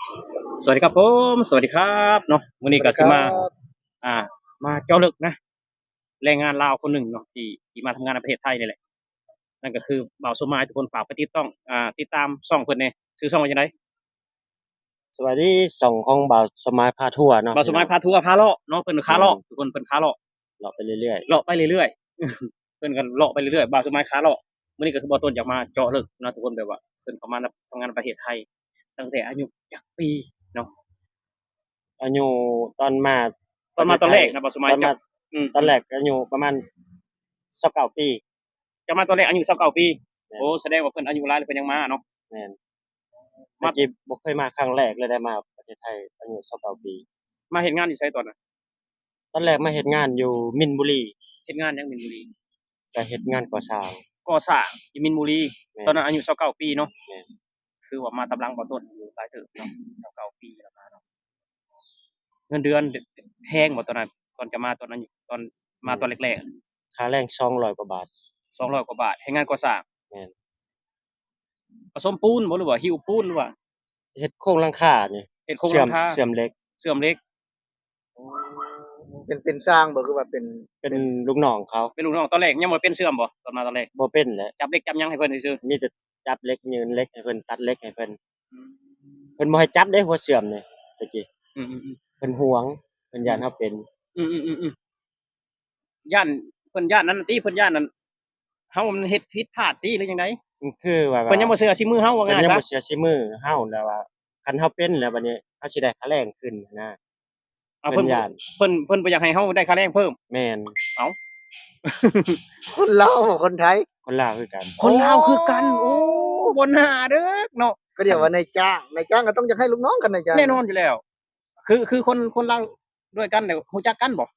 ສະຫວັດດີຄັບຜົມ ສະຫວັດດີຄັບເນາະ. ມື້ນີ້ກໍຊິມາ ສະຫວັດດີຄັບ ອ່າ ມາເຈາະເລິກນະ ແຮງງານລາວຄົນໜຶ່ງເນາະ ທີ່ ທີ່ມາທຳງານໃນປະເທດໄທນີ້ແຫຼະ. ນັ້ນກໍຄືບ່າວສົມໝາຍ. ທຸກຄົນຝາກໄປຕິດຕ້ອງ ອ່າ ຕິດຕາມຊ່ອງເພິ່ນແດ່. ຊື່ຊ່ອງວ່າຈັ່ງໃດ? ສະບາຍດີ ຊ່ອງຂອງບ່າວສົມໝາຍພາທົວເນາະ ບ່າວສົມໝາຍພາທົວ ພາເລາະເນາະ. ເພິ່ນຄາເລາະ ອືມ ທຸກຄົນ ເພິ່ນຄາເລາະ ເລາະໄປເລື້ອຍໆ ເລາະໄປເລື້ອຍໆ ເພິ່ນກໍເລາະໄປເລື້ອຍໆ ບ່າວສົມໝາຍຄາເລາະ. ມື້ນີ້ກໍຄືບ່າວຕົ້ນຢາກມາເຈາະເລິກເນາະ ທຸກຄົນ ແບບວ່າເພິ່ນເຂົ້າມາທຳງານປະເທດໄທຕັ້ງແຕ່ອາຍຸຈັກປີເນາະ? ອາຍຸຕອນມາ ຕອນມາຕອນແລກນະ ບ່າວສົມໝາຍ ຕອນມາ ອືມ ຕອນແລກອາຍຸປະມານຊາວເກົ້າປີ. ເຈົ້າມາຕອນແລກອາຍຸຊາວເກົ້າປີ. ແມ່ນ ໂອ້ ສະແດງວ່າເພິ່ນອາຍຸຫຼາຍແລ້ວເພິ່ນຍັງມາເນາະ. ແມ່ນ ມາ ແຕ່ກີ້ບໍ່ເຄີຍມາຄັ້ງແລກເລີຍ ໄດ້ມາປະເທດໄທອາຍຸຊາວເກົ້າປີ. ມາເຮັດງານຢູ່ໃສຕອນນັ້ນ? ຕອນແລກມາເຮັດງານຢູ່ມິນບູລີ. ເຮັດງານຫຍັງມິນບູລີ? ກໍເຮັດງານກໍ່ສ້າງ. ກໍ່ສ້າງຢູ່ມິນບູລີ. ແມ່ນ ຕອນນັ້ນອາຍຸຊາວເກົ້າປີເນາະ. ແມ່ນ ຄືວ່າມາຕາມຫຼັງບ່າວຕົ້ນຢູ່ຫຼາຍເຕີບເນາະ ຊາວເກົ້າປີແລ້ວມາເນາະ. ເງິນເດືອນແພງບໍ່ຕອນນັ້ນ ຕອນຈະມາ ຕອນນັ້ນ ຕອນມາ ອືມ ຕອນແລກໆ? ຄ່າແຮງສອງຮ້ອຍກວ່າບາດ. ສອງຮ້ອຍກວ່າບາດ ເຮັດງານກໍ່ສ້າງ. ແມ່ນ ປະສົມປູນບໍ່ ຫຼືວ່າຫິ້ວປູນ ຫຼືວ່າ? ເຮັດໂຄງຫຼັງຄານີ້ ເຮັດໂຄງຫຼັງຄາ ເຊື່ອມເຫຼັກ ເຊື່ອມເຫຼັກ. ໂອ້ ເປັນ ເປັນຊ່າງບໍ່ ຄືວ່າເປັນ ເປັນລູກນ້ອງເຂົາ? ເປັນລູກນ້ອງ. ຕອນແລກຍັງບໍ່ເປັນເຊື່ອມບໍ່? ຕອນມາຕອນແລກບໍ່ເປັນແຫຼະ ຈັບເຫຼັກຈັບຫຍັງໃຫ້ເພິ່ນຊື່ໆ ມີແຕ່ຈັບເຫຼັກ ຍື່ນເຫຼັກໃຫ້ເພິ່ນ ຕັດເຫຼັກໃຫ້ເພິ່ນ. ອືມ ເພິ່ນບໍ່ໃຫ້ຈັບເດ້ ຫົວເຊື່ອມນີ້ ແຕ່ກີ້. ອືມໆໆ ເພິ່ນຫວງ ເພິ່ນຢ້ານເຮົາເປັນ. ອືມໆໆໆ ຢ້ານ ເພິ່ນຢ້ານນັ້ນຕິ ເພິ່ນຢ້ານນັ້ນ ເຮົາມັນເຮັດຜິດພາດຕິ ຫຼືຈັ່ງໃດ? ຄືວ່າ ເພິ່ນຍັງບໍ່ເຊື່ອສີມືເຮົາ ວ່າງ່າຍຊະ ເພິ່ນຍັງບໍ່ເຊື່ອສີມືເຮົາ ແລ້ວວ່າຄັນເຮົາເປັນແລ້ວ ບັດນີ້ເຮົາຊິໄດ້ຄ່າແຮງຄືນນະ. ເພິ່ນ ເພິ່ນຢ້ານ ເພິ່ນ ເພິ່ນບໍ່ຢາກໃຫ້ເຮົາໄດ້ຄ່າແຮງເພີ່ມ. ແມ່ນ. ເອົ້າ ຄົນລາວບໍ່ ຄົນໄທ? ຄົນລາວຄືກັນ. ຄົນລາວຄືກັນ. ໂອ້ ໂອ້ ບໍ່ໜ້າເດີເນາະ. ກໍດຽວວ່ານາຍຈ້າງ ນາຍຈ້າງກໍຕ້ອງຢາກໃຫ້ລູກນ້ອງກັນ ນາຍຈ້າງ. ແນ່ນອນຢູ່ແລ້ວ. ຄື ຄືຄົນ ຄົນລາວດ້ວຍກັນນີ້ຮູ້ຈັກກັນບໍ່?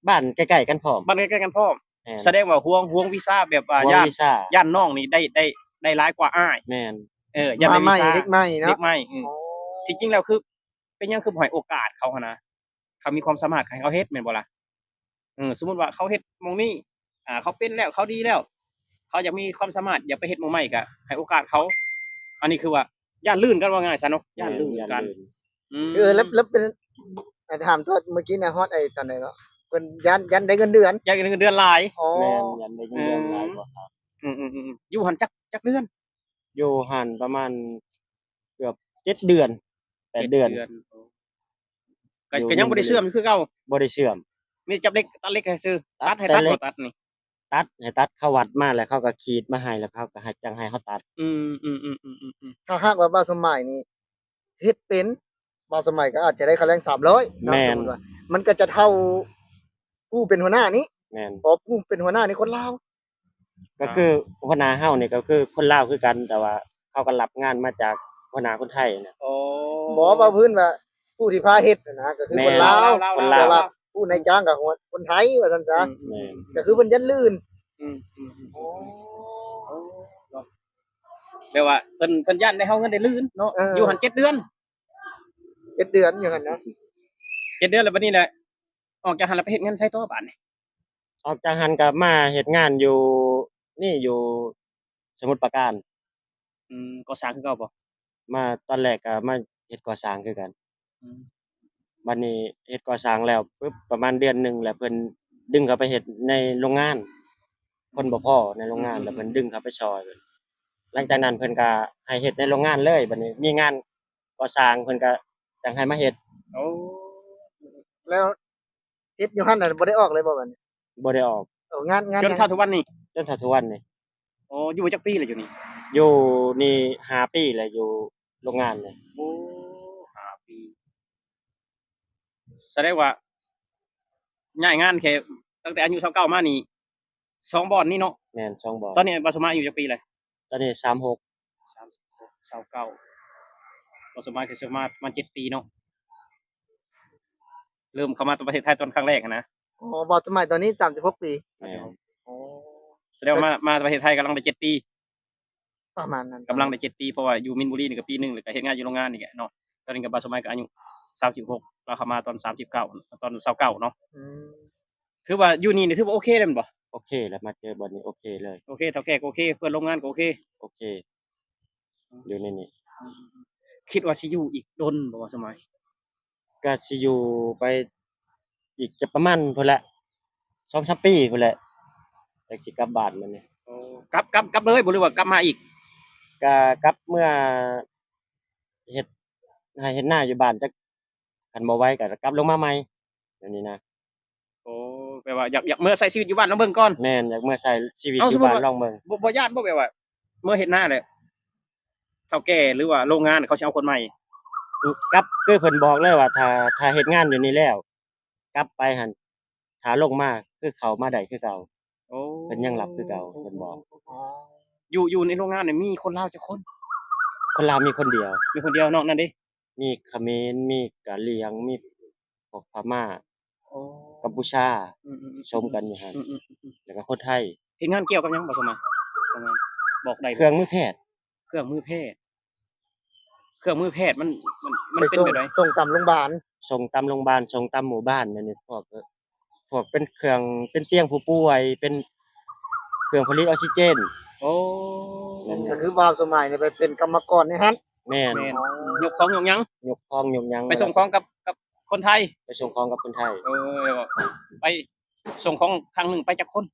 ບ້ານໃກ້ໆກັນພ້ອມ. ບ້ານໃກ້ໆກັນພ້ອມ. ແມ່ນ. ສະແດງວ່າຫວງ ຫວງວິຊາ ແບບວ່າ ຫວງວິຊາ ຢ້ານ ຢ້ານນ້ອງນີ້ໄດ້ ໄດ້ ໄດ້ຫຼາຍກວ່າອ້າຍ. ແມ່ນ. ເອີ ຢ້ານໄດ້ວິຊາ ເດັກໃໝ່ເນາະ ເດັກໃໝ່. ອືມ ໂອ້ ທີ່ຈິງແລ້ວຄື ເປັນຫຍັງຄືບໍ່ໃຫ້ໂອກາດເຂົາຫັ້ນນະ? ເຂົາມີຄວາມສາມາດ ໃຫ້ເຂົາເຮັດແມ່ນບໍ່ລະ? ເອີ ສົມມຸດວ່າເຂົາເຮັດໝ່ອງນີ້ ອ່າ ເຂົາເປັນແລ້ວ ເຂົາດີແລ້ວ ເຂົາຢາກມີຄວາມສາມາດ ຢາກໄປເຮັດໝ່ອງໃໝ່ ກະໃຫ້ໂອກາດເຂົາ. ອັນນີ້ຄືວ່າຢ້ານລື່ນກັນ ວ່າງ່າຍຊະເນາະ. ແມ່ນ ຢ້ານລື່ນກັນ. ຢ້ານລື່ນ. ອືມ ເອີ ແລ້ວ ແລ້ວເປັນ ອ່າ ຖາມໂທດ ເມື່ອກີ້ນະ ຮອດໄອ້ຕອນໃດເນາະ? ເພິ່ນຢ້ານ ຢ້ານໄດ້ເງິນເດືອນ ຢ້ານໄດ້ເງິນເດືອນຫຼາຍ. ອໍ ແມ່ນ ຢ້ານໄດ້ເງິນເດືອນຫຼາຍກວ່າເຂົາ. ອືມໆໆ ຢູ່ຫັ້ນຈັກ ຈັກເດືອນ? ຢູ່ຫັ້ນປະມານເກືອບເຈັດເດືອນ ແປດເດືອນ. ເຈັດເດືອນ. ໂອ້ ກໍ ກໍຍັງບໍ່ໄດ້ເຊື່ອມຄືເກົ່າ? ບໍ່ໄດ້ເຊື່ອມ. ມີຈັບເຫຼັກ ຕັດເຫຼັກໃຫ້ຊື່. ຕັດ ຕັດໃຫ້ຕັດ ແຕ່ເຫຼັກ ບໍ່ຕັດນີ້? ຕັດໃຫ້ຕັດ ເຂົາວັດມາແລ້ວເຂົາກໍຂີດມາໃຫ້ ແລ້ວເຂົາກໍໃຫ້ ຈັ່ງໃຫ້ເຮົາຕັດ. ອືມໆໆໆໆ. ຖ້າຫາກວ່າບ່າວສົມໝາຍນີ້ເຮັດເປັນ ບ່າວສົມໝາຍກໍອາດຈະໄດ້ຄ່າແຮງສາມຮ້ອຍເນາະ. ແມ່ນ. ສົມມຸດວ່າ ມັນກໍຈະເທົ່າຜູ້ເປັນຫົວໜ້ານີ້. ແມ່ນ. ເພາະຜູ້ເປັນຫົວໜ້ານີ້ຄົນລາວ. ກໍຄືຫົວໜ້າເຮົານີ້ກໍຄືຄົນລາວຄືກັນ ແຕ່ວ່າເຂົາກໍຮັບງານມາຈາກຫົວໜ້າຄົນໄທນະ. ອໍ ບໍ່ ເວົ້າພື້ນວ່າຜູ້ທີ່ພາເຮັດຫັ້ນນະ ກໍຄືຄົນລາວ. ແມ່ນ ລາວ ລາວ ຄົນລາວ. ແຕ່ວ່າຜູ້ນາຍຈ້າງກໍຄົນໄທວ່າຊັ້ນຊະ. ອືມ ແມ່ນ. ກໍຄືເພິ່ນຢ້ານລື່ນ. ອືມໆໆ. ໂອ້ ໂອ້ ເນາະ ແປວ່າເພິ່ນ ເພິ່ນຢ້ານໄດ້ເຮົາເງິນໄດ້ລື່ນເນາະ. ເອີ ຢູ່ຫັ້ນເຈັດເດືອນ. ເຈັດເດືອນຢູ່ຫັ້ນນະ. ເຈັດເດືອນ ແລ້ວບັດນີ້ແຫຼະ ອອກຈາກຫັ້ນແລ້ວໄປເຮັດງານໃສຕໍ່ບາດນີ້? ອອກຈາກຫັ້ນກໍມາເຮັດງານຢູ່ນີ້ ຢູ່ສະໝຸດປາການ. ອືມ ກໍ່ສ້າງຄືເກົ່າບໍ່? ມາຕອນແລກກໍມາເຮັດກໍ່ສ້າງຄືກັນ. ອືມ ບັດນີ້ເຮັດກໍ່ສ້າງແລ້ວປຶບ ປະມານເດືອນໜຶ່ງແລ້ວ ເພິ່ນດຶງເຂົ້າໄປເຮັດໃນໂລງງານ ຄົນບໍ່ພໍໃນໂລງງານ. ອືມໆໆ. ແລ້ວເພິ່ນດຶງເຂົ້າໄປຊ່ອຍ. ຫຼັງຈາກນັ້ນເພິ່ນກໍໃຫ້ເຮັດໃນໂລງງານເລີຍ. ບັດນີ້ມີງານກໍ່ສ້າງເພິ່ນກໍຈັ່ງໃຫ້ມາເຮັດ. ໂອ້ ແລ້ວ ເຮັດຢູ່ຫັ້ນນະ ບໍ່ໄດ້ອອກເລີຍບໍ່ບັດນີ້? ບໍ່ໄດ້ອອກ. ເອີ ງານ ງານ ຈົນເທົ່າທຸກວັນນີ້? ຈົນເທົ່າທຸກວັນນີ້. ໂອ້ ຢູ່ມາຈັກປີແລ້ວຢູ່ນີ້? ຢູ່ນີ້ຫ້າປີແລ້ວ ຢູ່ໂລງງານນີ້. ໂອ້ ຫ້າປີ. ສະແດງວ່າຍ້າຍງານແຄ່ຕັ້ງແຕ່ອາຍຸຊາວເກົ້າມານີ້ ສອງບ່ອນນີ້ເນາະ? ແມ່ນ ສອງບ່ອນ. ຕອນນີ້ບ່າວສົມໝາຍອາຍຸຈັກປີແລ້ວ? ຕອນນີ້ສາມຫົກ. ສາມຫົກ ຊາວເກົ້າ ບ່າວສົມໝາຍກໍຊິມາ ມາເຈັດປີເນາະ. ເລີ່ມເຂົ້າມາປະເທດໄທຕອນຄັ້ງແລກຫັ້ນນະ. ອໍ ບ່າວສົມໝາຍຕອນນີ້ສາມສິບຫົກປີ. ແມ່ນ. ອໍ ສະແດງວ່າມາ ມາປະເທດໄທກຳລັງໄດ້ເຈັດປີ ປະມານນັ້ນ ກຳລັງໄດ້ເຈັດປີ ເພາະວ່າຢູ່ມິນບູລີນີ້ກໍປີໜຶ່ງ ແລ້ວກໍເຮັດງານຢູ່ໂລງງານນີ້ແຫຼະເນາະ. ຕອນນີ້ກໍບ່າວສົມໝາຍກໍອາຍຸສາມສິບຫົກ ລາວເຂົ້າມາຕອນສາມສິບເກົ້າ ຕອນຊາວເກົ້າເນາະ. ອືມ ຖືວ່າຢູ່ນີ້ນີ້ຖືວ່າໂອເຄແລ້ວແມ່ນບໍ່? ໂອເຄແລ້ວ ມາເຈີບ່ອນນີ້ໂອເຄເລີຍ. ໂອເຄ ເຖົ້າແກ່ກໍໂອເຄ ເພື່ອນຮ່ວມງານກໍໂອເຄ. ໂອເຄ ຢູ່ໃນນີ້. ອືມ ຄິດວ່າຊິຢູ່ອີກດົນບໍ່ ບ່າວສະໝາຍ? ກະຊິຢູ່ໄປອີກຈະປະມານພຸ້ນແຫຼະ ສອງສາມປີພຸ້ນແຫຼະ ຈັ່ງຊິກັບບ້ານບັດນີ້. ໂອ້ ກັບ ກັບ ກັບເລີຍບໍ່ ຫຼືວ່າກັບມາອີກ? ກະກັບເມືອເຮັດໄຮ່ເຮັດນາຢູ່ບ້ານ ຈັກ ຄັນບໍ່ໄຫວກໍກັບລົງມາໃໝ່ ແບບນີ້ນະ. ໂອ້ ແບບວ່າຢາກ ຢາກເມືອໃຊ້ຊີວິດຢູ່ບ້ານລອງເບິ່ງກ່ອນ. ແມ່ນ ຢາກເມືອໃຊ້ຊີວິດຢູ່ບ້ານລອງເບິ່ງ. ເອົາ ສົມມຸດວ່າ ບໍ່ ບໍ່ຢ້ານບໍ່ ແບບວ່າເມືອເຮັດນາແລ້ວ ເຖົ້າແກ່ ຫຼືວ່າໂລງງານເຂົາຊິເອົາຄົນໃໝ່? ກັບ ຄືເພິ່ນບອກເລີຍວ່າ ຖ້າ ຖ້າເຮັດງານຢູ່ນີ້ແລ້ວ ກັບໄປຫັ້ນ ຖ້າລົງມາຄືເຂົ້າມາໄດ້ຄືເກົ່າ. ໂອ້ ເພິ່ນຍັງຮັບຄືເກົ່າ ເພິ່ນບອກ. ຢູ່ ຢູ່ໃນໂລງງານນີ້ມີຄົນລາວຈັກຄົນ? ຄົນລາວມີຄົນດຽວ. ມີຄົນດຽວ ນອກນັ້ນເດ? ມີຂະເໝນ ມີກະຫຼຽງ ມີພວກພະມ້າ ໂອ້ ກຳປູຊາ ອືມໆໆ ຊົມກັນຢູ່ຫັ້ນ ອືມໆໆໆ ແລ້ວກໍຄົນໄທ. ເຮັດງານກ່ຽວກັບຫຍັງ ບໍ່ສົມໝາຍ? ບອກໄດ້ບໍ່? ເຄື່ອງມືແພດ. ເຄື່ອງມືແພດ ເຄື່ອງມືແພດມັນ ມັນ ມັນເປັນແບບໃດ? ສົ່ງຕາມໂລງບານ ສົ່ງຕາມໂລງບານ ສົ່ງຕາມໝູ່ບ້ານ ແບບນີ້ ພວກ ພວກເປັນເຄື່ອງ ເປັນຕຽງຜູ້ປ່ວຍ ເປັນເຄື່ອງຜະລິດອອກຊີເຈນ. ໂອ້ ແມ່ນ ກໍຄືບ່າວສົມໝາຍນີ້ໄປເປັນກຳມະກອນໃນຫັ້ນ. ແມ່ນ ແມ່ນ. ອໍ ຍົກຂອງຍົກຫຍັງ? ຍົກຂອງຍົກຫຍັງ ໄປສົ່ງຂອງກັບ ກັບຄົນໄທ? ໄປສົ່ງຂອງກັບຄົນໄທ. ເອີ ໄປສົ່ງຂອງຄັ້ງໜຶ່ງໄປຈັກຄົນ?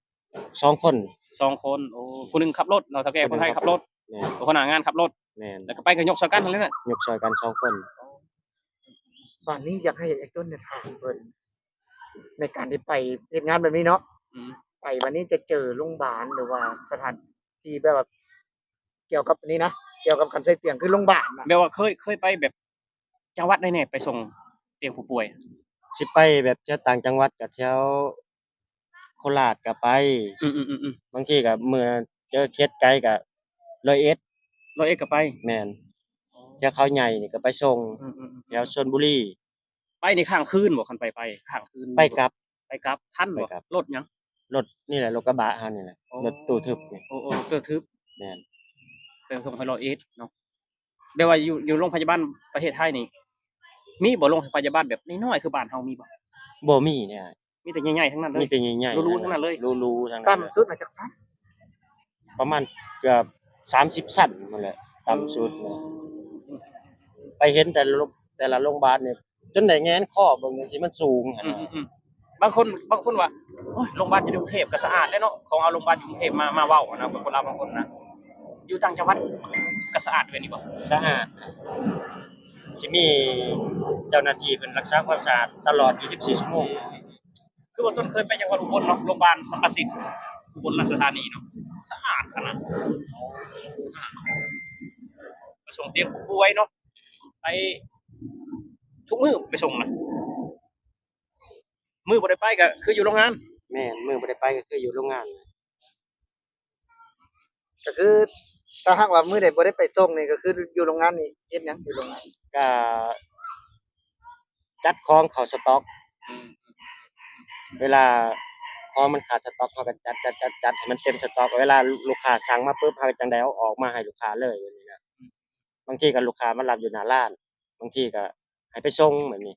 ສອງຄົນ. ສອງຄົນ. ໂອ້ ຜູ້ໜຶ່ງຂັບລົດເນາະ ເຖົ້າແກ່ຄົນໄທຂັບລົດ. ແມ່ນ. ໂອ້ ຫົວໜ້າງານຂັບລົດ. ແມ່ນ. ແລ້ວກໍໄປກໍຍົກຊ່ອຍກັນຫັ້ນແຫຼະ. ຍົກຊ່ອຍກັນສອງຄົນ. ບາດນີ້ຢາກໃຫ້ອ້າຍຕົ້ນນີ້ຖາມເພິ່ນ ໃນການທີ່ໄປເຮັດງານແບບນີ້ເນາະ ອືມ ໄປບາດນີ້ຈະເຈີໂລງບານ ຫຼືວ່າສະຖານທີ່ແບບວ່າກ່ຽວກັບອັນນີ້ນະ ກ່ຽວກັບການໃຊ້ຕຽງ ຄືໂລງບານນະ ແບບວ່າເຄີຍ ເຄີຍໄປແບບຈັງຫວັດໃດແດ່ ໄປສົ່ງຕຽງຜູ້ປ່ວຍ? ຊິໄປແບບແຖວຕ່າງຈັງຫວັດ ກໍແຖວ ໂຄລາດກໍໄປ. ອືມໆໆໆ ບາງທີກໍເມື່ອເຈີເຂດໄກກໍຮ້ອຍເອັດ. ຮ້ອຍເອັດກໍໄປ? ແມ່ນ. ອໍ ແຖວເຂົາໃຫຍ່ນີ້ກໍໄປສົ່ງ. ອືມໆໆ ແຖວຊົນບຸລີ. ໄປນີ້ຄ້າງຄືນບໍ່? ຄັນໄປ ໄປຄ້າງຄືນ ໄປກັບ. ໄປກັບ ທັນບໍ່? ໄປກັບ. ລົດຫຍັງ? ລົດນີ້ແຫຼະ ລົດກະບະເຮົານີ້ແຫຼະ. ອໍ ລົດຕູ້ທຶບນີ້. ໂອ້ໆ ລົດຕູ້ທຶບ. ແມ່ນ. ໄປສົ່ງຮອດຮ້ອຍເອັດເນາະ. ແບບວ່າຢູ່ ຢູ່ໂລງພະຍາບານປະເທດໄທນີ້ ມີບໍ່ໂລງພະຍາບານແບບນ້ອຍໆ ຄືບ້ານເຮົາມີບໍ່? ບໍ່ມີເດ້ອ້າຍ. ມີແຕ່ໃຫຍ່ໆ ທັງນັ້ນເລີຍ. ມີແຕ່ໃຫຍ່ໆ ຫຼູໆ ທັງນັ້ນເລີຍ. ຫຼູໆ ທັງນັ້ນ. ຕ່ຳສຸດນະຈັກຊັ້ນ? ປະມານເກືອບສາມສິບຊັ້ນພຸ້ນແຫຼະ ຕ່ຳສຸດນະ. ໄປເຫັນແຕ່ລະໂລງ ແຕ່ລະໂລງບານນີ້ ຈົນໄດ້ແຫງນຄໍເບິ່ງຈັ່ງຊີ້ ມັນສູງຫັ້ນນະ. ອືມໆໆ ບາງຄົນ ບາງຄົນວ່າ ໂອ້ຍ ໂລງບານຢູ່ໃນກຸງເທບກໍສະອາດແຫຼະເນາະ ຂອງເອົາໂລງບານຢູ່ກຸງເທບມາ ມາເວົ້ານະ ບາງຄົນລາວບາງຄົນນະ. ຢູ່ຕ່າງຈັງຫວັດກໍສະອາດແບບນີ້ບໍ່? ສະອາດ ຊິມີເຈົ້າໜ້າທີ່ເພິ່ນຮັກສາຄວາມສະອາດຕະຫຼອດຊາວສີ່ຊົ່ວໂມງ. ຄືວ່າຕົ້ນເຄີຍໄປຈັງຫວັດອຸບົນເນາະ ໂລງບານສັງກະສິດ ອຸບົນລາຊະທານີເນາະ ສະອາດຂະໜາດ ສະອາດ. ໄປສົ່ງຕຽງຜູ້ປ່ວຍເນາະ ໄປທຸກມື້ໄປສົ່ງນະ. ມື້ບໍ່ໄດ້ໄປກໍຄືຢູ່ໂລງງານ. ແມ່ນ ມື້ບໍ່ໄດ້ໄປກໍຄືຢູ່ໂລງງານ. ກໍຄືຖ້າຫາກວ່າມື້ໃດບໍ່ໄດ້ໄປສົ່ງນີ້ ກໍຄືຢູ່ໂລງງານນີ້ເຮັດຫຍັງຢູ່ໂລງງານ? ກໍຈັດຂອງເຂົ້າສະຕັອກ. ອືມ. ເວລາຂອງມັນຂາດສະຕັອກ ເຮົາກໍຈັດ ຈັດ ຈັດ ຈັດໃຫ້ມັນເຕັມສະຕັອກ. ເວລາລູກຄ້າສັ່ງມາປຶບ ເຮົາກໍຈັ່ງໄດ້ເອົາອອກມາໃຫ້ລູກຄ້າເລີຍ ແບບນີ້ນະ. ອືມ. ບາງທີກໍລູກຄ້າມາຮັບຢູ່ໜ້າຮ້ານ ບາງທີກໍໃຫ້ໄປສົ່ງແບບນີ້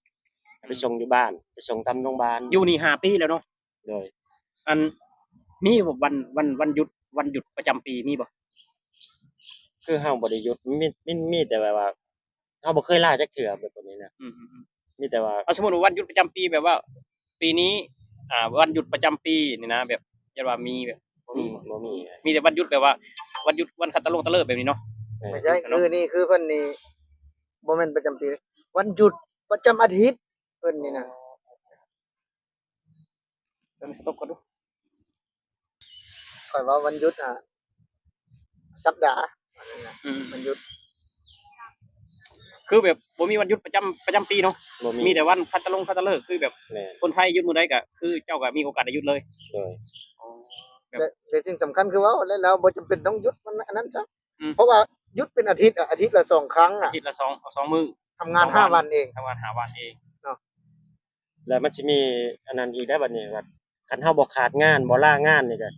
ໃຫ້ໄປ ອືມ ສົ່ງຢູ່ບ້ານ ໄປສົ່ງຕາມໂລງບານ. ຢູ່ນີ້ຫ້າປີແລ້ວເນາະ? ໂດຍ. ອັນ ມີບໍ່ວັນ ວັນ ວັນຢຸດ ວັນຢຸດປະຈຳປີມີບໍ່? ຄືເຮົາບໍ່ໄດ້ຢຸດ ມີ ມີ ມີແຕ່ແບບວ່າ ເຮົາບໍ່ເຄີຍລາຈັກເທື່ອແບບນີ້ນະ. ອືມໆໆ. ມີແຕ່ວ່າ ເອົາ ສົມມຸດວ່າວັນຢຸດປະຈຳປີ ແບບວ່າປີນີ້ ອ່າ ວັນຢຸດປະຈຳປີນີ້ນະ ແບບ ຢ້ານວ່າມີແບບ ບໍ່ມີ ອືມ ບໍ່ມີ. ມີແຕ່ວັນຢຸດແບບວ່າ ວັນຢຸດ ວັນຄັດຕະລົງຕະເລີບແບບນີ້ເນາະ. ແມ່ນ. ບໍ່ໃຊ່ ຄືນີ້ຄືເພິ່ນນີ້ບໍ່ແມ່ນປະຈຳປີ ວັນຢຸດປະຈຳອາທິດເພິ່ນນີ້ນະ. ເບິ່ງສະຕັອກກ່ອນດູ. ຂ້ອຍວ່າວັນຢຸດ ອາ ສັບດາ ອືມ ວັນຢຸດ ຄືແບບບໍ່ມີວັນຢຸດປະຈຳ ປະຈຳປີເນາະ. ບໍ່ມີ ມີແຕ່ວັນຄັດຕະລົງຄັດຕະເລີກ ຄືແບບ ແມ່ນ ຄົນໄທຢຸດມື້ໃດກໍຄືເຈົ້າກໍມີໂອກາດໄດ້ຢຸດເລີຍ. ໂດຍ. ອໍ ແບບ ແລະ ແລະສິ່ງສຳຄັນຄືເວົ້າແລ້ວ ລາວບໍ່ຈຳເປັນຕ້ອງຢຸດວັນອັນນັ້ນຊະ. ອືມ. ເພາະວ່າຢຸດເປັນອາທິດອະ ອາທິດລະສອງຄັ້ງອະ ອາທິດລະສອງ ສອງມື້ ທຳງານຫ້າວັນເອງ ທຳງານຫ້າວັນເອງເນາະ. ແລ້ວມັນຊິມີອັນນັ້ນອີກໄດ໋ບັດນີ້ ວ່າຄັນເຮົາບໍ່ຂາດງານ ບໍ່ລາງານນີ້ກໍ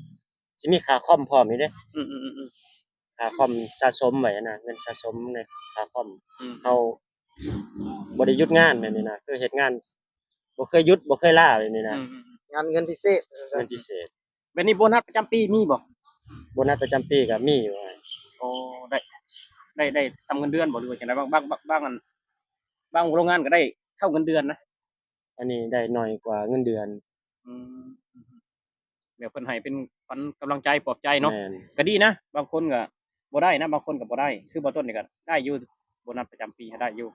ຊິມີຄ່າຄອມພ້ອມອີກເດ້. ອືມໆໆໆ. ຄ່າຄອມສະສົມໄວ້ຫັ້ນນະ ເງິນສະສົມໃນຄ່າຄອມ. ອືມ. ເຮົາບໍ່ໄດ້ຢຸດງານແບບນີ້ນະ ຄືເຮັດງານບໍ່ເຄີຍຢຸດ ບໍ່ເຄີຍລາແບບນີ້ນະ. ອືມໆໆ. ງານເງິນພິເສດ ເງິນພິເສດ. ແບບນີ້ໂບນັດປະຈຳປີມີບໍ່? ໂບນັດປະຈຳປີກໍມີຢູ່. ອໍ ໄດ້ ໄດ້ ໄດ້ສ່ຳເງິນເດືອນບໍ່ ຫຼືວ່າຈັ່ງໃດ? ບາງ ບາງ ບາງ ບາງອັນ ບາງໂຮງງານກໍໄດ້ເທົ່າເງິນເດືອນນະ. ອັນນີ້ໄດ້ໜ້ອຍກວ່າເງິນເດືອນ. ອືມ ແບບເພິ່ນໃຫ້ເປັນຂວັນກຳລັງໃຈປອບໃຈເນາະ. ແມ່ນ. ກໍດີນະ ບາງຄົນກໍບໍ່ໄດ້ນະ ບາງຄົນກໍບໍ່ໄດ້ ຄືບໍ່ຕົ້ນນີ້ກໍໄດ້ຢູ່ ໂບນັດປະຈຳປີໄດ້ຢູ່.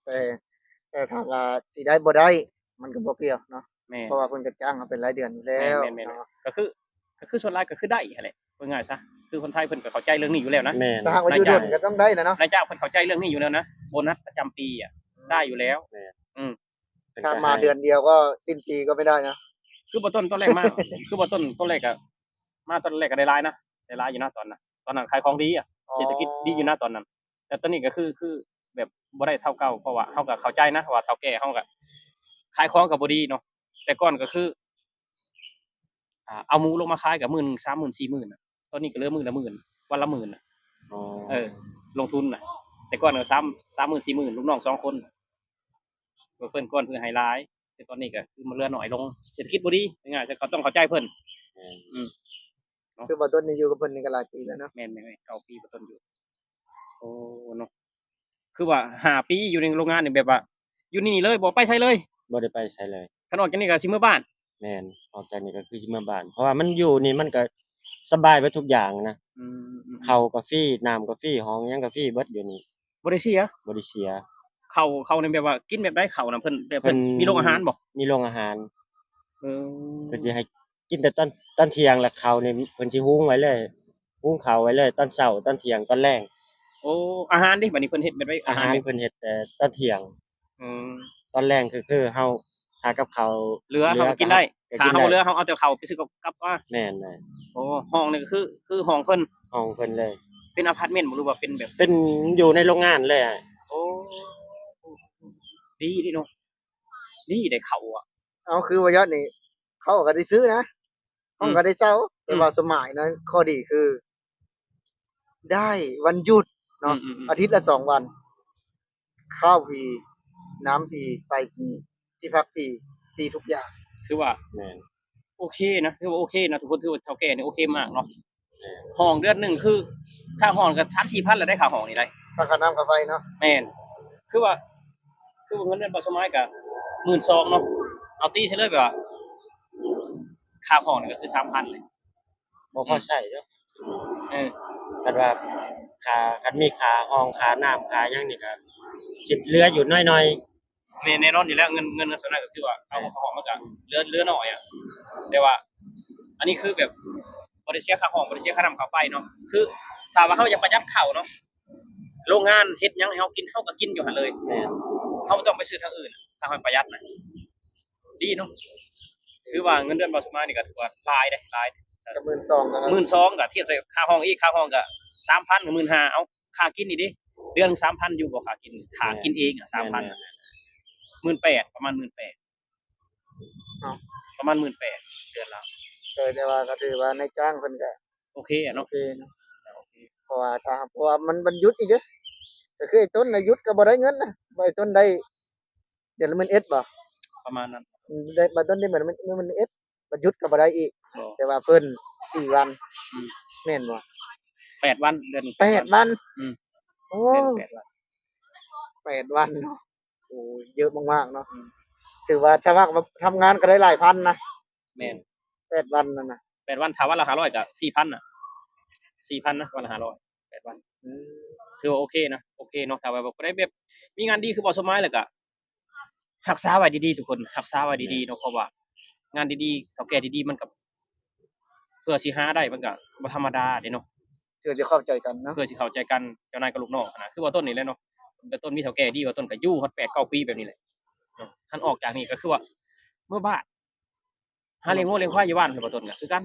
ແຕ່ ແຕ່ຖ້າວ່າຊິໄດ້ບໍ່ໄດ້ ມັນກໍບໍ່ກ່ຽວເນາະ. ແມ່ນ. ເພາະວ່າເພິ່ນກໍຈ້າງເຮົາເປັນລາຍເດືອນຢູ່ແລ້ວ. ແມ່ນໆໆ ເນາະ. ກໍຄື ກໍຄືສ່ວນຫຼາຍກໍຄືໄດ້ຫັ້ນແຫຼະ ເວົ້າງ່າຍຊະ ຄືຄົນໄທເພິ່ນກໍເຂົ້າໃຈເລື່ອງນີ້ຢູ່ແລ້ວນະ. ແມ່ນ. ຖ້າຫາກວ່າຢູ່ດົນກໍຕ້ອງໄດ້ແຫຼະເນາະ. ນາຍຈ້າງເພິ່ນເຂົ້າໃຈເລື່ອງນີ້ຢູ່ແລ້ວນະ ໂບນັດປະຈຳປີອະ ອືມ ໄດ້ຢູ່ແລ້ວ. ແມ່ນ. ອືມ. ຖ້າມາເດືອນດຽວກໍສິ້ນປີກໍໄມ່ໄດ້ນະ. ຄືບໍ່ຕົ້ນຕອນແລກມາ ຄືບໍ່ຕົ້ນຕອນແລກກໍ ມາຕອນແລກກໍໄດ້ຫຼາຍນະ ໄດ້ຫຼາຍຢູ່ນະຕອນນັ້ນ. ຕອນນັ້ນຂາຍຂອງດີອະ ອໍ ເສດຖະກິດດີຢູ່ນະຕອນນັ້ນ. ແຕ່ຕອນນີ້ກໍຄື ຄືແບບບໍ່ໄດ້ເທົ່າເກົ່າ ເພາະວ່າເຮົາກໍເຂົ້າໃຈນະວ່າເຖົ້າແກ່ເຮົາກໍຂາຍຂອງກໍບໍ່ດີເນາະ. ແຕ່ກ່ອນກໍຄື ອ່າ ເອົາໝູລົງມາຂາຍກໍໝື່ນ ສາມໝື່ນ ສີ່ໝື່ນນະ ຕອນນີ້ກໍເຫຼືອມື້ລະໝື່ນ ວັນລະໝື່ນນະ. ອໍ ເອີ ລົງທຶນນະ. ແຕ່ກ່ອນກໍສາມ ສາມໝື່ນ ສີ່ໝື່ນ ລູກນ້ອງສອງຄົນ ເພິ່ນກ່ອນເພິ່ນໃຫ້ຫຼາຍ ແຕ່ຕອນນີ້ກໍຄືມັນເຫຼືອໜ້ອຍລົງ ເສດຖະກິດບໍ່ດີ ງ່າຍໆ ກໍຕ້ອງເຂົ້າໃຈເພິ່ນ. ແມ່ນ. ອືມ ເນາະ. ຄືບໍ່ຕົ້ນນີ້ຢູ່ກັບເພິ່ນນີ້ກໍຫຼາຍປີແລ້ວເນາະ. ແມ່ນໆໆ ເກົ້າປີບໍ່ຕົ້ນຢູ່. ໂອ້ ເນາະ. ຄືວ່າຫ້າປີຢູ່ໃນໂຮງງານນີ້ ແບບວ່າຢູ່ນີ້ເລີຍ ບໍ່ໄປໃສເລີຍ? ບໍ່ໄດ້ໄປໃສເລີຍ. ຄັນອອກຈາກນີ້ກໍຊິເມືອບ້ານ? ແມ່ນ. ອອກຈາກນີ້ກໍຄືຊິເມືອບ້ານ ເພາະວ່າມັນຢູ່ນີ້ມັນກໍສະບາຍເບິດທຸກຢ່າງນະ. ອືມ ເຂົ້າກໍຟຣີ ນ້ຳກໍຟຣີ ຫ້ອງຫຍັງກໍຟຣີເບິດຢູ່ນີ້. ບໍ່ໄດ້ເສຍ? ບໍ່ໄດ້ເສຍ. ເຂົ້າ ເຂົ້ານີ້ແບບວ່າກິນແບບໃດ? ເຂົ້ານະ ເພິ່ນ ແບບເພິ່ນ ເພິ່ນມີໂຮງອາຫານບໍ່? ມີໂຮງອາຫານ. ເອີ ເພິ່ນຊິໃຫ້ກິນແຕ່ຕອນ ຕອນທ່ຽງ ແລ້ວເຂົ້ານີ້ເພິ່ນຊິຫຸງໄວ້ເລີຍ ຫຸງເຂົ້າໄວ້ເລີຍ ຕອນເຊົ້າ ຕອນທ່ຽງ ຕອນແລງ. ໂອ້ ອາຫານເດ ບັດນີ້ເພິ່ນເຮັດແບບໃດ? ອາຫານ ອາຫານນີ້ເພິ່ນເຮັດແຕ່ຕອນທ່ຽງ. ອືມ ຕອນແລງຄື ຄືເຮົາຫາກັບເຂົ້າເຫຼືອ ເຫຼືອເຮົາກໍກິນໄດ້. ກໍ ຖ້າເຮົາບໍ່ເຫຼືອ ເຮົາເອົາແຕ່ເຂົ້າໄປຊື້ກັບ ກັບມາ. ແມ່ນ. ໂອ້ ຫ້ອງນີ້ກໍຄື ຄືຫ້ອງເພິ່ນ? ຫ້ອງເພິ່ນເລີຍ. ເປັນອາພາດເມັນບໍ່ ຫຼືວ່າເປັນແບບ ເປັນຢູ່ໃນໂຮງງານເລີຍ. ໂອ້ ດີເດເນາະ ດີໄດ້ເຂົ້າອະ. ເອົາ ຄືວ່າຍອດນີ້ ເຂົ້າກໍໄດ້ຊື້ນະ ຫ້ອງກໍໄດ້ເຊົ່າ. ອືມ ແຕ່ວ່າສົມໝາຍນະ ຂໍ້ດີຄື ໄດ້ວັນຢຸດເນາະ ອືມໆໆ ອາທິດລະສອງວັນ ເຂົ້າຟຣີ ນ້ຳຟຣີ ໄຟຟຣີ ທີ່ພັກຟຣີ ຟຣີທຸກຢ່າງ. ຖືວ່າ ແມ່ນ ໂອເຄນະ ຖືວ່າໂອເຄນະທຸກຄົນ ຖືວ່າເຖົ້າແກ່ນີ້ໂອເຄມາກເນາະ. ແມ່ນ. ຫ້ອງເດືອນໜຶ່ງຄືຄ່າຫ້ອງກໍສາມສີ່ພັນແລ້ວໄດ໋ ຄ່າຫ້ອງນີ້ໄດ໋ ຄ່າ ຄ່ານ້ຳຄ່າໄຟເນາະ. ແມ່ນ. ຄືວ່າ ຄືວ່າເງິນເດືອນບ່າວສົມໝາຍກໍໝື່ນສອງເນາະ ເອົາຕີໃສ່ເລີຍ ແບບວ່າຄ່າຫ້ອງນີ້ກໍຄືສາມພັນເລີຍ. ບໍ່ພໍໃຊ້ເນາະ. ເອີ ຄັນວ່າຄ່າ ຄັນມີຄ່າຫ້ອງ ຄ່ານ້ຳ ຄ່າຫຍັງນີ້ກໍຊິເຫຼືອຢູ່ໜ້ອຍໆ. ແມ່ນ ແນ່ນອນຢູ່ແລ້ວ ເງິນ ເງິນ ເງິນສ່ວນນັ້ນກໍຄືວ່າເຮົາ ເອີ ເຮົາອອກມາກໍເຫຼືອ ເຫຼືອໜ້ອຍອະ. ແຕ່ວ່າອັນນີ້ຄືແບບບໍ່ໄດ້ເສຍຄ່າຫ້ອງ ບໍ່ໄດ້ເສຍຄ່ານ້ຳຄ່າໄຟເນາະ. ຄືຖ້າວ່າເຮົາຢາກປະຢັດເຂົ້າເນາະ ໂຮງງານເຮັດຫຍັງໃຫ້ເຮົາກິນ ເຮົາກໍກິນຢູ່ຫັ້ນເລີຍ. ແມ່ນ. ເຮົາບໍ່ຕ້ອງໄປຊື້ທາງອື່ນ ຖ້າເຮົາປະຢັດນະ ດີເນາະ. ຖືວ່າເງິນເດືອນບ່າວສົມໝາຍນີ້ກໍຖືວ່າຫຼາຍເດ້ ຫຼາຍ. ກໍໝື່ນສອງແລ້ວ ໝື່ນສອງກໍທຽບໃສ່ຄ່າຫ້ອງອີກ ຄ່າຫ້ອງກໍສາມພັນ ກໍໝື່ນຫ້າ. ເອົາ ຄ່າກິນນີ້ເດ ເດືອນສາມພັນຢູ່ບໍ່ ຄ່າກິນ ຖ້າກິນເອງອະ ສາມພັນ ໝື່ນແປດ ປະມານໝື່ນແປດ. ເອົ້າ ປະມານໝື່ນແປດ ເດືອນລະ. ເອີ ແຕ່ວ່າກໍຖືວ່ານາຍຈ້າງເພິ່ນກໍໂອເຄອະເນາະ. ໂອເຄເນາະ ເພາະວ່າຖ້າ ເພາະວ່າມັນ ມັນຢຸດອີກເດ້. ກໍຄືໄອ້ຕົ້ນນະຢຸດກໍບໍ່ໄດ້ເງິນນະ ໄອ້ຕົ້ນໄດ້ເດືອນລະໝື່ນເອັດບໍ່ ປະມານນັ້ນ. ໄດ້ ບາດຕົ້ນໄດ້ໝື່ນ ໝື່ນເອັດ ບາດຢຸດກໍບໍ່ໄດ້ອີກ. ແຕ່ວ່າເພິ່ນສີ່ວັນ. ອືມ ແມ່ນບໍ່? ແປດວັນ ເດືອນ ແປດວັນ. ອືມ ໂອ້ ເດືອນແປດວັນ ແປດວັນເນາະ. ໂອ້ ເຍີະມາກໆເນາະ. ອືມ ຖືວ່າຖ້າວ່າທຳງານກໍໄດ້ຫຼາຍພັນນະ. ແມ່ນ. ແປດວັນນັ້ນນະ ແປດວັນ ຖ້າວັນລະຫ້າຮ້ອຍກໍສີ່ພັນນະ ສີ່ພັນນະ ວັນລະຫ້າຮ້ອຍ ແປດວັນ. ອືມ ຖືວ່າໂອເຄນະ ໂອເຄເນາະ. ຖ້າວ່າແບບຜູ້ໃດແບບມີງານດີຄືບ່າວສົມໝາຍ ແລ້ວກໍຮັກສາໄວ້ດີໆ ທຸກຄົນ ຮັກສາໄວ້ດີໆເນາະ. ເພາະວ່າງານດີໆ ເຖົ້າແກ່ດີໆ ມັນກໍເພື່ອຊິຫາໄດ້ ມັນກໍບໍ່ທຳມະດາເດ້ເນາະ. ເພື່ອຊິເຂົ້າໃຈກັນເນາະ ເພື່ອຊິເຂົ້າໃຈກັນ ເຈົ້ານາຍກັບລູກນ້ອງຫັ້ນນະ. ຄືບ່າວຕົ້ນນີ້ແຫຼະເນາະ ບ່າວຕົ້ນມີເຖົ້າແກ່ດີ ບ່າວຕົ້ນກໍຢູ່ຮອດແປດເກົ້າປີແບບນີ້ແຫຼະ. ຄັນອອກຈາກນີ້ກໍຄືວ່າເມືອບ້ານ ຫາລ້ຽງງົວລ້ຽງຄວາຍຢູ່ບ້ານ ບ່າວຕົ້ນກໍຄືກັນ.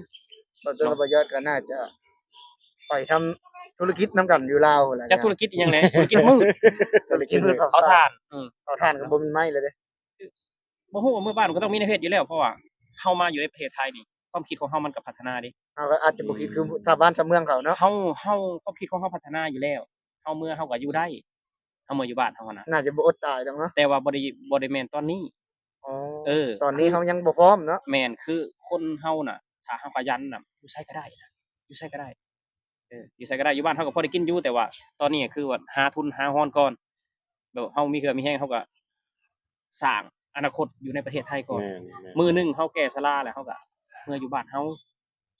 ບ່າວຕົ້ນກັບບ່າວຍອດກໍໜ້າຈະໄປທຳທຸລະກິດນຳກັນຢູ່ລາວແຫຼະ. ຈັກທຸລະກິດອີ່ຫຍັງແຫຼະ ທຸລະກິດມືດ ທຸລະກິດມືດເຜົາຖ່ານ. ເອີ ເຜົາຖ່ານກໍບໍ່ມີໄມ້ແລ້ວເດ້. ບໍ່ຮູ້ວ່າເມືອບ້ານກໍຕ້ອງມີແນວເຮັດຢູ່ແລ້ວ ເພາະວ່າເຮົາມາຢູ່ໃນປະເທດໄທນີ້ ຄວາມຄິດຂອງເຮົາມັນກໍພັດທະນາເດ້. ເຮົາກໍອາດຈະບໍ່ຄິດຄືຊາວບ້ານຊາວເມືອງເຂົາເນາະ. ເຮົາ ເຮົາ ຄວາມຄິດຂອງເຮົາພັດທະນາຢູ່ແລ້ວ. ເຮົາເມືອເຮົາກໍຢູ່ໄດ້ ເຮົາເມືອຢູ່ບ້ານເຮົາຫັ້ນນະ. ໜ້າຈະບໍ່ອົດຕາຍດອກເນາະ. ແຕ່ວ່າບໍ່ໄດ້ ບໍ່ໄດ້ແມ່ນຕອນນີ້. ອໍ ເອີ ຕອນນີ້ເຮົາຍັງບໍ່ພ້ອມເນາະ. ແມ່ນ ຄືຄົນເຮົານະ ຖ້າເຮົາຂະຫຍັນນະ ຢູ່ໃສກໍໄດ້ນະ ຢູ່ໃສກໍໄດ້. ຢູ່ໃສກໍໄດ້ ຢູ່ບ້ານເຮົາກໍພໍໄດ້ກິນຢູ່ ແຕ່ວ່າຕອນນີ້ກໍຄືວ່າຫາທຶນຫາຮອນກ່ອນ ແບບເຮົາມີເຫື່ອມີແຮງ ເຮົາກໍສ້າງອະນາຄົດຢູ່ໃນປະເທດໄທກ່ອນ. ແມ່ນໆ ມື້ໜຶ່ງເຮົາແກ່ຊະລາແລ້ວ ເຮົາກໍເມືອຢູ່ບ້ານເຮົາ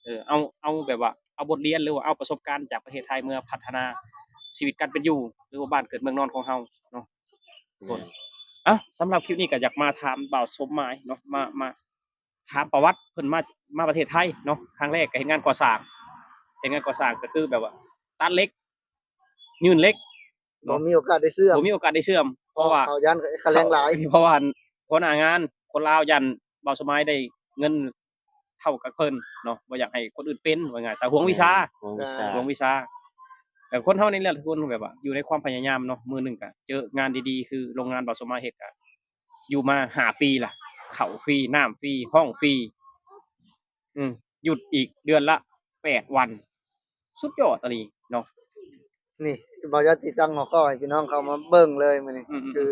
ເອີ ເອົາ ເອົາແບບວ່າ ເອົາບົດຮຽນ ຫຼືວ່າເອົາປະສົບການຈາກປະເທດໄທເມືອພັດທະນາຊີວິດການເປັນຢູ່ ຫຼືວ່າບ້ານເກີດເມືອງນອນຂອງເຮົາເນາະ. ແມ່ນ. ເອົ້າ ສຳລັບຄລິບນີ້ກໍຢາກມາຖາມບ່າວສົມໝາຍເນາະ ມາ ມາຖາມປະຫວັດເພິ່ນມາ ມາປະເທດໄທເນາະ. ຄັ້ງແລກກໍເຮັດງານກໍ່ສ້າງ ເຮັດງານກໍ່ສ້າງກໍຄືແບບວ່າຕັດເຫຼັກ ຍື່ນເຫຼັກ ບໍ່ມີໂອກາດໄດ້ເຊື່ອມ ບໍ່ມີໂອກາດໄດ້ເຊື່ອມ ເພາະວ່າ ເພາະຢ້ານຄ່າແຮງຫຼາຍ ເພາະວ່າຫົວໜ້າງານຄົນລາວຢ້ານບ່າວສະໝາຍໄດ້ເງິນເທົ່າກັບເພິ່ນເນາະ ບໍ່ຢາກໃຫ້ຄົນອື່ນເປັນ ວ່າງ່າຍຊະ ຫວງວິຊາ ຫວງວິຊາ ຫວງວິຊາ. ແຕ່ຄົນເຮົານີ້ແຫຼະທຸກຄົນ ແບບວ່າຢູ່ໃນຄວາມພະຍາຍາມເນາະ ມື້ໜຶ່ງກໍເຈີງານດີໆ ຄືໂຮງງານບ່າວສະໝາຍເຮັດ ກໍຢູ່ມາຫ້າປີລະ ເຂົ້າຟຣີ ນ້ຳຟຣີ ຫ້ອງຟຣີ ອືມ ຢຸດອີກເດືອນລະແປດວັນ ສຸດຍອດອີ່ຫຼີເນາະ. ນີ້ ບ່າວຢອດຊິຕັ້ງຫົວຂໍ້ໃຫ້ພີ່ນ້ອງເຂົ້າມາເບິ່ງເລີຍມື້ນີ້ ອືມໆໆ ຄື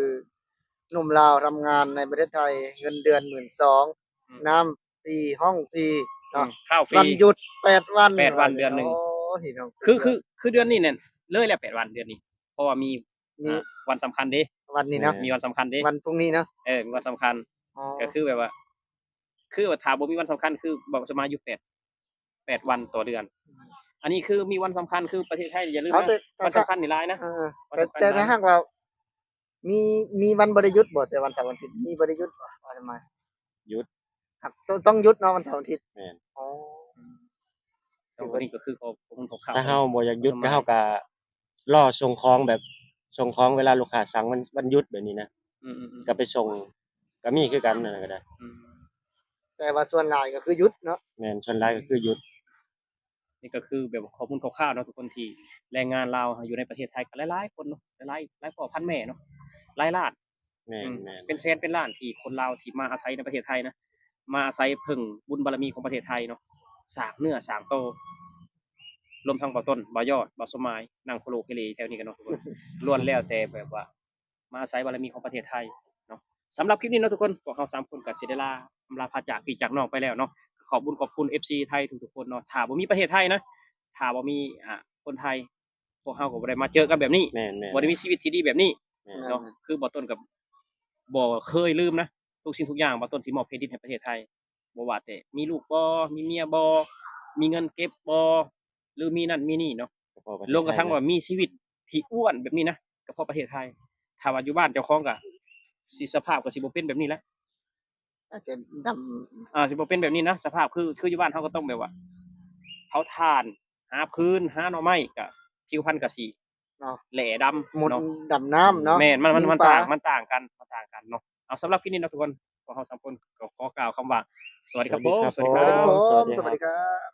ໜຸ່ມລາວທຳງານໃນປະເທດໄທ ເງິນເດືອນໝື່ນສອງ ອືມ ນ້ຳຟຣີ ຫ້ອງຟຣີເນາະ ອືມ ເຂົ້າຟຣີ ວັນຢຸດແປດວັນ ແປດວັນເດືອນໜຶ່ງ. ໂອ້ຍ ພີ່ນ້ອງ ຄື ຄື ຄືເດືອນນີ້ແມ່ນເລີຍແລ້ວແປດວັນ ເດືອນນີ້ ເພາະວ່າມີ ມີ ອ່າ ວັນສຳຄັນເດ້ ວັນນີ້ເນາະ ມີວັນສຳຄັນເດ້ ວັນພຸ່ງນີ້ເນາະ ເອີ ມີວັນສຳຄັນ. ອໍ ກໍຄືແບບວ່າ ຄືວ່າຖ້າບໍ່ມີວັນສຳຄັນ ຄືແບບສະໝາຍຢູ່ແປດ ແປດວັນຕໍ່ເດືອນ. ອືມ ອັນນີ້ຄືມີວັນສຳຄັນ ຄືປະເທດໄທ ຢ່າລືມນະ ວັນສຳຄັນນີ້ຫຼາຍນະ. ເອີ ແຕ່ ແຕ່ຖ້າຫາກວ່າມີ ມີວັນບໍ່ໄດ້ຢຸດບໍ່ ແຕ່ວັນເສົາວັນອາທິດ ມີບໍ່ໄດ້ຢຸດບໍ່ ວ່າສະໝາຍ? ຢຸດ ຫາກຕ້ອງ ຕ້ອງຢຸດເນາະ ວັນເສົາວັນອາທິດ. ແມ່ນ. ອໍ ອືມ ແຕ່ວ່ານີ້ກໍຄືຂໍ້ ຂໍ້ມູນຄ່າວໆ ຖ້າເຮົາບໍ່ຢາກຢຸດ ກໍເຮົາກໍລໍສົ່ງຂອງ ແບບສົ່ງຂອງເວລາລູກຄ້າສັ່ງວັນ ວັນຢຸດແບບນີ້ນະ. ອືມໆໆ ກໍໄປສົ່ງ ກໍມີຄືກັນ ອັນນັ້ນກໍໄດ້. ອືມ ແຕ່ວ່າສ່ວນຫຼາຍກໍຄືຢຸດເນາະ. ແມ່ນ ສ່ວນຫຼາຍກໍຄືຢຸດ. ນີ້ກໍຄືແບບຂໍ້ມູນຄ່າວໆເນາະທຸກຄົນ ທີ່ແຮງງານລາວຢູ່ໃນປະເທດໄທກໍຫຼາຍໆຄົນເນາະ ຫຼາຍໆ ຫຼາຍພໍ່ພັນແມ່ເນາະ ຫຼາຍລ້ານ. ແມ່ນໆ ອືມ ເປັນແສນເປັນລ້ານທີ່ຄົນລາວທີ່ມາອາໄສໃນປະເທດໄທນະ ມາອາໄສເພິ່ງບຸນບາລະມີຂອງປະເທດໄທເນາະ ສ້າງເນື້ອສ້າງໂຕ ລວມທັງບ່າວຕົ້ນ ບ່າວຍອດ ບ່າວສົມໝາຍ ນັ່ງໂຄໂລເຄເລແຖວນີ້ກັນເນາະທຸກຄົນ ລ້ວນແລ້ວແຕ່ແບບວ່າ ມາອາໄສບາລະມີຂອງປະເທດໄທເນາະ. ສຳລັບຄລິບນີ້ເນາະທຸກຄົນ ພວກເຮົາສາມຄົນກໍຊິໄດ້ລາ ອຳລາພາຈາກພີ່ຈາກນ້ອງໄປແລ້ວເນາະ. ຂອບບຸນຂອບຄຸນ ເອັຟຊີ ໄທທຸກໆຄົນເນາະ. ຖ້າບໍ່ມີປະເທດໄທນະ ຖ້າບໍ່ມີ ອ່າ ຄົນໄທ ພວກເຮົາກໍບໍ່ໄດ້ມາເຈີກັນແບບນີ້. ແມ່ນໆ ບໍ່ໄດ້ມີຊີວິດທີ່ດີແບບນີ້ ແມ່ນ ເນາະ. ຄືບ່າວຕົ້ນກໍບໍ່ເຄີຍລືມນະ ທຸກສິ່ງທຸກຢ່າງ ບ່າວຕົ້ນຊິມອບເຄຣດິດໃຫ້ປະເທດໄທ. ບໍ່ວ່າແຕ່ມີລູກບໍ່ ມີເມຍບໍ່ ມີເງິນເກັບບໍ່ ຫຼືມີນັ້ນມີນີ້ເນາະ ລວມກະທັ່ງວ່າມີຊີວິດທີ່ອ້ວນແບບນີ້ນະ ກະເພາະປະເທດໄທ. ຖ້າວ່າຢູ່ບ້ານເຈົ້າຂອງກະຊິ ສະພາບກະຊິບໍ່ເປັນແບບນີ້ແຫຼະ ອາດຈະດຳ ອາ ຊິບໍ່ເປັນແບບນີ້ນະ. ສະພາບຄື ຄືຢູ່ບ້ານເຮົາກະຕ້ອງແບບວ່າ ເຜົາຖ່ານ ຫາຟືນ ຫາໜໍ່ໄມ້ ກະຜິວພັນກະຊິ ເນາະ ແຫຼດຳ ໝົດ ເນາະ ດຳນ້ຳເນາະ. ແມ່ນ ມັນ ມັນ ມັນຕ່າງ ມັນຕ່າງກັນ ມັນຕ່າງກັນເນາະ. ເອົາ ສຳລັບຄລິບນີ້ເນາະທຸກຄົນ ພວກເຮົາສາມຄົນກໍຂໍກ່າວຄຳວ່າ ສະຫວັດດີຄັບຜົມ ສະຫວັດດີຄັບ ສະຫວັດດີຄັບ ສະຫວັດດີຄັບ.